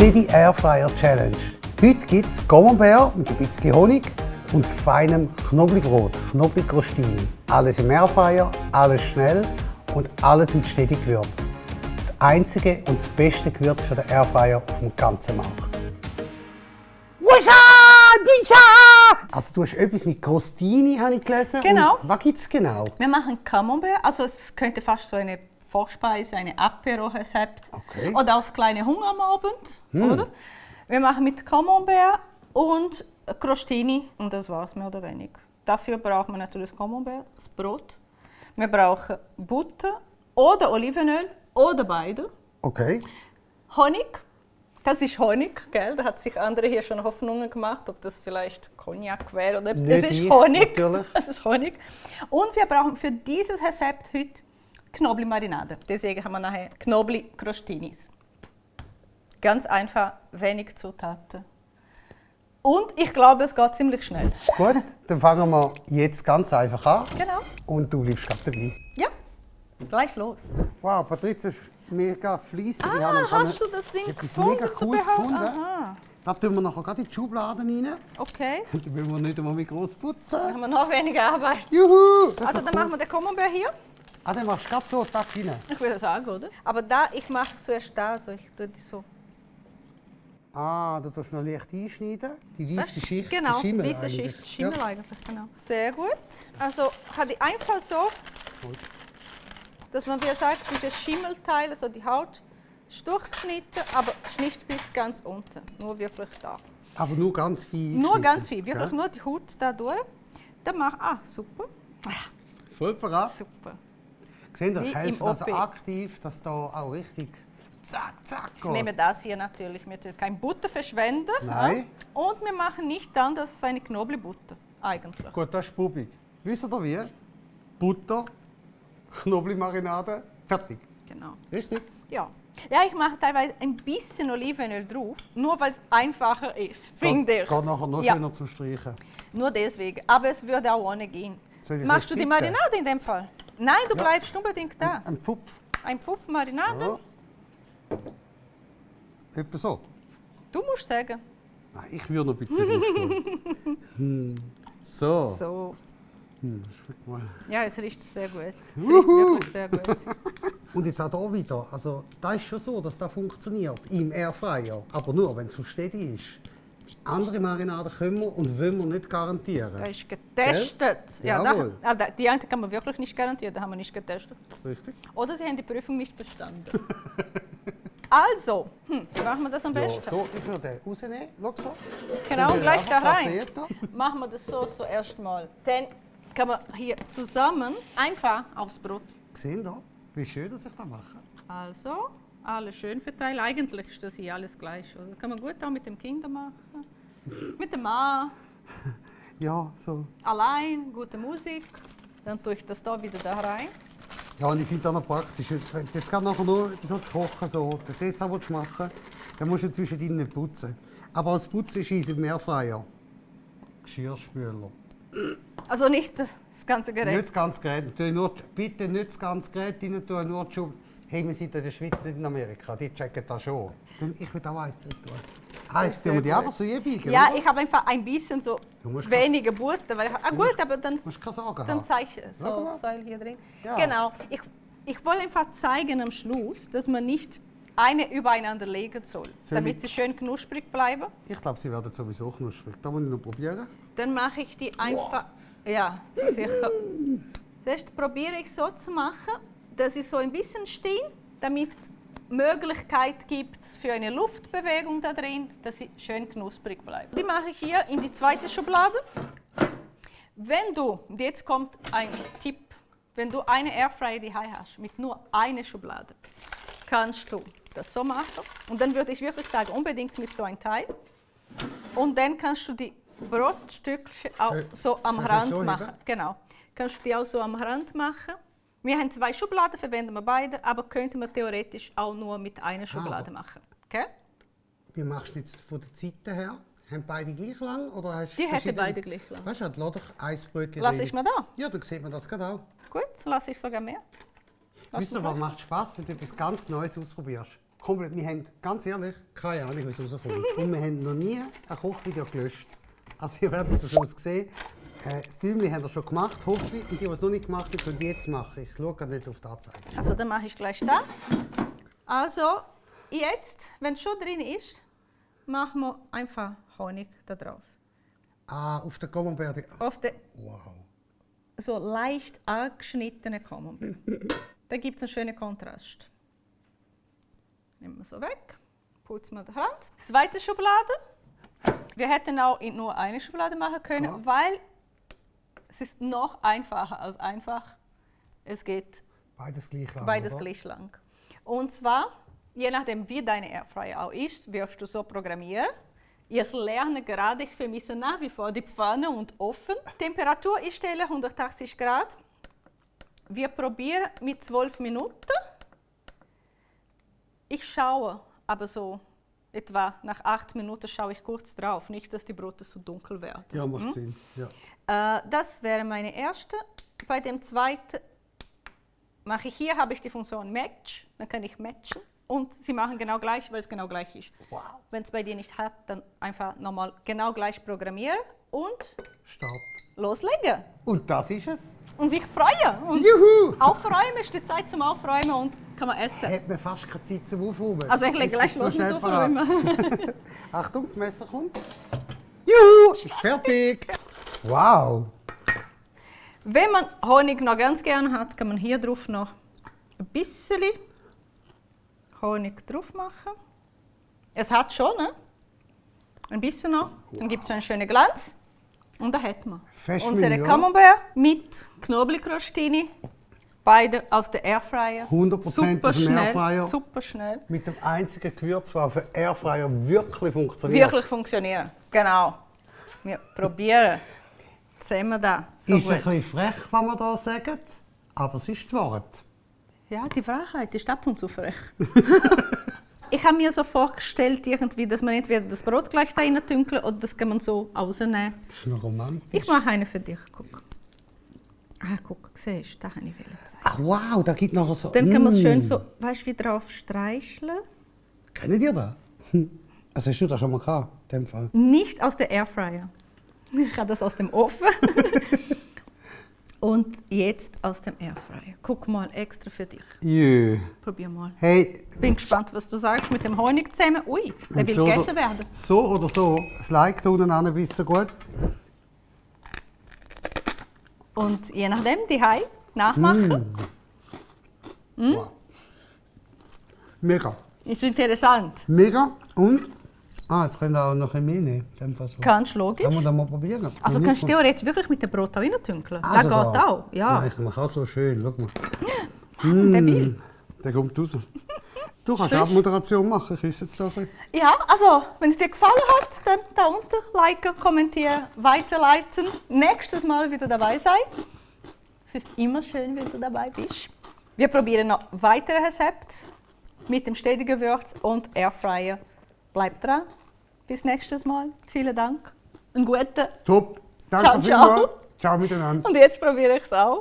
Steady Airfryer Challenge. Heute gibt es Camembert mit ein bisschen Honig und feinem Knoblauchbrot, Knoblauchkrostini. Alles im Airfryer, alles schnell und alles mit Steady Gewürz. Das einzige und das beste Gewürz für den Airfryer auf dem ganzen Markt. Also du hast etwas mit Crostini, habe ich gelesen. Genau. Und was gibt es genau? Wir machen Camembert, also es könnte fast so eine Vorspeise, eine Apero-Rezept oder auch das kleine Hunger am Abend, oder? Wir machen mit Camembert und Crostini und das war's mehr oder weniger. Dafür braucht man natürlich das Camembert, das Brot. Wir brauchen Butter oder Olivenöl oder beide. Okay. Honig. Das ist Honig, gell? Da hat sich andere hier schon Hoffnungen gemacht, ob das vielleicht Cognac wäre oder ob das ist Honig. Natürlich. Das ist Honig. Und wir brauchen für dieses Rezept heute Knoblauchmarinade. Deswegen haben wir nachher Knoblauch-Crostinis. Ganz einfach, wenig Zutaten. Und ich glaube, es geht ziemlich schnell. Gut, dann fangen wir jetzt ganz einfach an. Genau. Und du bleibst gerade dabei. Ja, gleich los. Wow, Patrizia ist mega fleissig. Hast du das Ding etwas gefunden? mega Cooles gefunden. Aha. Da tun wir nachher gerade in die Schubladen rein. Okay. Und dann müssen wir nicht einmal mit groß putzen. Dann haben wir noch weniger Arbeit. Juhu! Also dann machen wir den Camembert hier. Ah, dann machst du gerade so da rein. Ich würde sagen, oder? Aber da, ich mache zuerst da, so ich tue die so. Ah, da tust du noch leicht einschneiden. Die weiße Schicht, genau, die Schimmel weiße eigentlich. Schicht, Schimmel eigentlich, genau. Sehr gut. Also habe ich einfach so, dass man, wie gesagt, diese Schimmelteile, also die Haut, ist durchgeschnitten, aber nicht bis ganz unten. Nur wirklich da. Aber nur ganz viel. Nur ganz viel, wirklich nur die Haut da durch. Dann super. Voll parat. Super. Sehen Sie, Wie das hilft im also OP. aktiv, dass da auch richtig zack, zack geht. Ich nehme das hier natürlich, wir dürfen keine Butter verschwenden. Nein. Ja? Und wir machen nicht dann, das ist eine Knoblauchbutter, eigentlich. Gut, das ist bubig. Wisst ihr wie? Butter, Knoblauchmarinade, fertig. Genau. Richtig? Ja. Ja, ich mache teilweise ein bisschen Olivenöl drauf, nur weil es einfacher ist, finde ich. Geht nachher noch schöner zum Streichen. Nur deswegen, aber es würde auch ohne gehen. Soll ich Machst du die sitzen? Marinade in dem Fall? Nein, du bleibst unbedingt da. Ein Pfupf. Ein Pfuff Marinade, So. Etwa so. du musst sagen. Nein, ich würde noch ein bisschen draufstehen. So. So. Schmeckt mal. Ja, es riecht sehr gut. Es riecht wirklich sehr gut. Und jetzt auch hier wieder. Also, das ist schon so, dass das funktioniert im Airfryer. Aber nur, wenn es vom Steady ist. Andere Marinaden können wir und wollen wir nicht garantieren. Das ist getestet. Gell? Ja, Jawohl. die eine kann man wirklich nicht garantieren, da haben wir nicht getestet. Richtig? Oder sie haben die Prüfung nicht bestanden. Also, wie machen wir das am Ja, besten? so, ich würde den rausnehmen. Schau so. Genau, Dann gleich da fast rein. jeder. Machen wir das so erstmal. Dann kann man hier zusammen einfach aufs Brot. Sehen Sie, wie schön dass ich das mache? Also, alles schön verteilen. Eigentlich ist das hier alles gleich. Oder? Kann man gut auch mit dem Kind machen. Mit dem Mann. Ja, so. Allein, gute Musik. Dann tue ich das da wieder da rein. Ja, und ich finde das noch praktisch. Wenn du jetzt gerade nachher nur etwas kochen so, den Dessert willst machen, dann musst du zwischendrin nicht putzen. Aber als Putzen ist es im Airfryer. Geschirrspüler. Also nicht das ganze Gerät. Nicht das ganze Gerät. Bitte nicht das ganze Gerät rein tun, nur die Schub. Hey, wir sind in der Schweiz, nicht in Amerika. Die checken das schon. Denn ich würde auch eins drin tun. Ah, jetzt tun wir die einfach so einbiegen, Ja, oder? ich habe einfach ein bisschen so musst weniger Butter. Weil gut, aber dann, musst keine Sorge dann haben. zeige ich Schau so mal. Säule hier drin. Ja. Genau. Ich wollte einfach zeigen am Schluss, dass man nicht eine übereinander legen soll, Soll damit ich- sie schön knusprig bleiben. Ich glaube, sie werden sowieso knusprig. Da muss ich noch probieren. Dann mache ich die einfach. Ja, sicher. Zuerst probiere ich so zu machen, dass sie so ein bisschen stehen, damit es Möglichkeit gibt für eine Luftbewegung da drin, dass sie schön knusprig bleiben. Die mache ich hier in die zweite Schublade. Wenn du, und jetzt kommt ein Tipp, wenn du eine Airfryer daheim hast mit nur einer Schublade, kannst du das so machen. Und dann würde ich wirklich sagen, unbedingt mit so einem Teil. Und dann kannst du die Brotstückchen auch so am soll ich Rand so machen. heben? Genau. Kannst du die auch so am Rand machen. Wir haben 2 Schubladen, verwenden wir beide, aber könnte man theoretisch auch nur mit einer Schublade machen. Okay? Wie machst du jetzt von der Seite her? Haben beide gleich lang? Oder hast du Die hätten verschiedene- beide gleich lang. Weißt du, lass doch ein Brötchen Lass rein. ich mal da. Ja, dann sieht man das gerade auch. Gut, lasse ich sogar mehr. Wisst ihr, was macht Spaß, wenn du etwas ganz Neues ausprobierst? komplett. Wir haben, ganz ehrlich, keine Ahnung, wie es rauskommt. Und wir haben noch nie ein Kochvideo gelöscht. Also ihr werdet es am Schluss sehen. Das Däumchen haben wir schon gemacht, hoffe ich. Und die, die es noch nicht gemacht haben, können die jetzt machen. Ich schaue gerade nicht auf die Anzeige. Also dann mache ich gleich da. Also jetzt, wenn es schon drin ist, machen wir einfach Honig da drauf. Ah, auf der Camembert. Auf den Wow. so leicht angeschnittenen Camembert. Da gibt es einen schönen Kontrast. Nehmen wir so weg, putzen wir die Hand. Zweite Schublade. Wir hätten auch in nur eine Schublade machen können, Ja. weil es ist noch einfacher als einfach. Es geht Beides gleich lang, beides oder? gleich lang. Und zwar, je nachdem wie deine Airfryer auch ist, wirst du so programmieren. Ich lerne gerade, ich vermisse nach wie vor die Pfanne und Ofen. Temperatur ich stelle 180 Grad. Wir probieren mit 12 Minuten. Ich schaue, aber so etwa nach 8 Minuten schaue ich kurz drauf, nicht, dass die Brote so dunkel werden. Ja, macht Sinn. Ja. Das wäre meine erste. Bei dem zweiten mache ich hier, habe ich die Funktion Match, dann kann ich matchen und sie machen genau gleich, weil es genau gleich ist. Wow. Wenn es bei dir nicht hat, dann einfach nochmal genau gleich programmieren und Start. loslegen. Und das ist es. Und sich freuen. Und Juhu! aufräumen ist die Zeit zum Aufräumen und kann man essen. Hat man fast keine Zeit zum Aufräumen. Also ich lege Es gleich ist so los mit schnell parat. Aufräumen. Achtung, das Messer kommt. Juhu! Ist fertig. Wow. Wenn man Honig noch ganz gerne hat, kann man hier drauf noch ein bisschen Honig drauf machen. Es hat schon, ne? Ein bisschen noch. Dann gibt es einen schönen Glanz. Und da hätten wir Fest unsere Menü, oder? Camembert mit Knoblauchrostini. Beide aus der Airfryer. 100% Super aus dem schnell, Airfryer. super schnell. Mit dem einzigen Gewürz, das auf dem Airfryer wirklich funktioniert. Wirklich funktionieren. Genau. Wir probieren. Jetzt sehen wir da. So Ist ein gut. bisschen frech, was wir hier sagen, aber es ist die Wahrheit. Ja, die Wahrheit ist ab und zu frech. Ich habe mir so vorgestellt, irgendwie, dass man entweder das Brot gleich da rein tünkeln oder das kann man so rausnehmen. Das ist noch romantisch. Ich mache eine für dich, guck. Ah, guck, siehst du, da habe ich zeigen. Ach wow, da gibt nachher so... Dann kann man es schön so, weißt du, wie drauf streicheln. Kennt ihr das? Also hast du das schon mal gehabt, in dem Fall? Nicht aus der Airfryer. Ich habe das aus dem Ofen. Und jetzt aus dem Airfryer. Guck mal, extra für dich. Jö. Probier mal. Hey, Bin gespannt, was du sagst mit dem Honig zusammen. Ui, der und will so gegessen oder- werden. So oder so, das Like da unten an ist so gut. Und je nachdem, die Hai nachmachen. Wow. Mega. Ist interessant. Mega. Und? Ah, jetzt könnt ihr auch noch ein mehr nehmen. in dem Fall so. Kannst du logisch. Kann man das mal probieren? Also Noch kannst du nicht theoretisch wirklich mit dem Brot auch reintünkeln. mal. Das geht auch. Ja. Nein, ich mache auch so schön. Schau mal. Der will. Der kommt raus. Du kannst Schön. Abmoderation machen. Ich esse jetzt da ein bisschen. Ja, also, wenn es dir gefallen hat, dann da unten liken, kommentieren, weiterleiten. Nächstes Mal wieder dabei sein. Es ist immer schön, wenn du dabei bist. Wir probieren noch weitere Rezepte mit dem stetigen Gewürz und Airfryer. Bleibt dran. Bis nächstes Mal. Vielen Dank. Einen guten. Top. Ciao, Danke ciao. vielmals. Ciao miteinander. Und jetzt probiere ich es auch.